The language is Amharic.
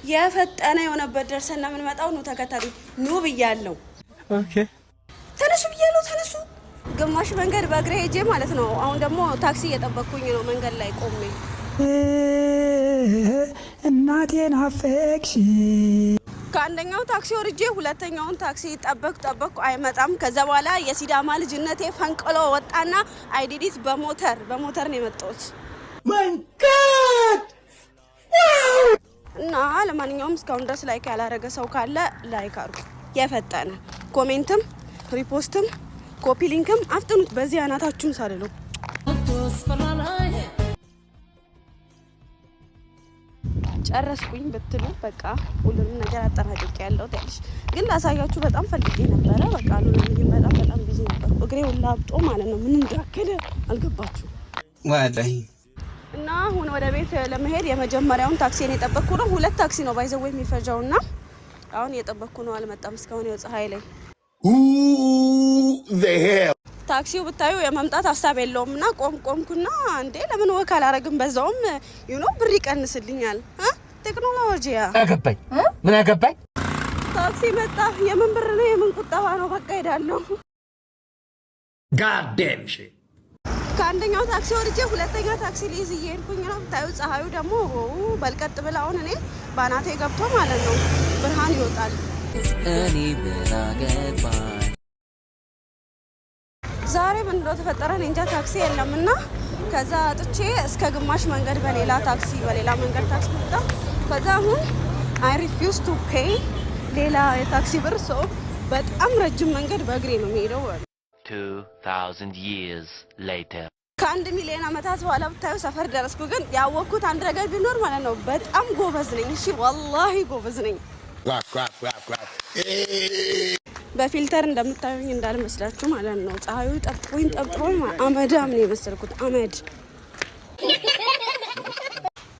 የፈጠነ የሆነበት ደርሰን ነው የምንመጣው። ኑ ተከተሉ፣ ኑ ብያለሁ። ተነሱ ብያለሁ፣ ተነሱ። ግማሽ መንገድ በእግሬ ሄጄ ማለት ነው። አሁን ደግሞ ታክሲ እየጠበቅኩኝ ነው መንገድ ላይ ቆሜ። እናቴን አፈቅሽ። ከአንደኛው ታክሲ ወርጄ ሁለተኛውን ታክሲ ጠበቅኩ ጠበቅኩ፣ አይመጣም። ከዛ በኋላ የሲዳማ ልጅነቴ ፈንቅሎ ወጣና I did it በሞተር፣ በሞተር ነው የመጣሁት። መንገድ። እና ለማንኛውም እስካሁን ድረስ like ያላረገ ሰው ካለ like አድርጉ። የፈጠነ comment ም repost ም copy link ም አፍጥኑት። በዚህ አናታችሁን ሳልለው ጨረስኩኝ ብትሉ በቃ ሁሉንም ነገር አጠናቅቄ ያለው ትያለሽ። ግን ላሳያችሁ በጣም ፈልጌ ነበረ። በቃ አልሆነልኝም። በጣም በጣም busy ነበርኩ። እግሬ ሁላ አብጦ ማለት ነው። ምን እንዳከለ አልገባችሁ። ወላሂ። እና አሁን ወደ ቤት ለመሄድ የመጀመሪያውን ታክሲን የጠበቅኩ ነው። ሁለት ታክሲ ነው by the way የሚፈጃው እና አሁን እየጠበቅኩ ነው። አልመጣም እስካሁን፣ ይኸው ፀሐይ ላይ። Who the hell? ታክሲው ብታዩ የመምጣት ሀሳብ የለውም እና ቆም ቆምኩና እንዴ ለምን walk አላረግም? በዛውም ብር ይቀንስልኛል እ ቴክኖሎጂ። አገባኝ ምን አገባኝ። ታክሲ መጣ። የምን ብር ነው የምን ቁጠባ ነው? በቃ ሄዳለሁ። God damn shit. ከአንደኛው ታክሲ ወርጄ ሁለተኛ ታክሲ ልይዝ እየሄድኩኝ ነው። ብታዩ ፀሐዩ ደግሞ በልቀጥ ብላ አሁን እኔ ባናቴ ገብቶ ማለት ነው ብርሃን ይወጣል። እኔ ምን አገባኝ? ዛሬ ምን እንደው ተፈጠረ እኔ እንጃ። ታክሲ የለም እና ከዛ አጥቼ እስከ ግማሽ መንገድ በሌላ ታክሲ፣ በሌላ መንገድ ታክሲ መጣ። ከዛ አሁን I refuse to pay ሌላ የታክሲ ብር፣ so በጣም ረጅም መንገድ በእግሬ ነው የሚሄደው። 2,000 years later. ከ1 ሚሊዮን ዓመታት በኋላ ብታዩ ሰፈር ደረስኩ። ግን ያወቅኩት አንድ ነገር ቢኖር ማለት ነው በጣም ጎበዝ ነኝ። እሺ ወላሂ ጎበዝ ነኝ። Clap, clap, clap, clap. Hey. በ filter እንደምታዩኝ እንዳልመስላችሁ ማለት ነው። ፀሐዩ ጠብጥቦኝ ጠብጥቦኝ አመዳም ነው የመሰልኩት አመድ።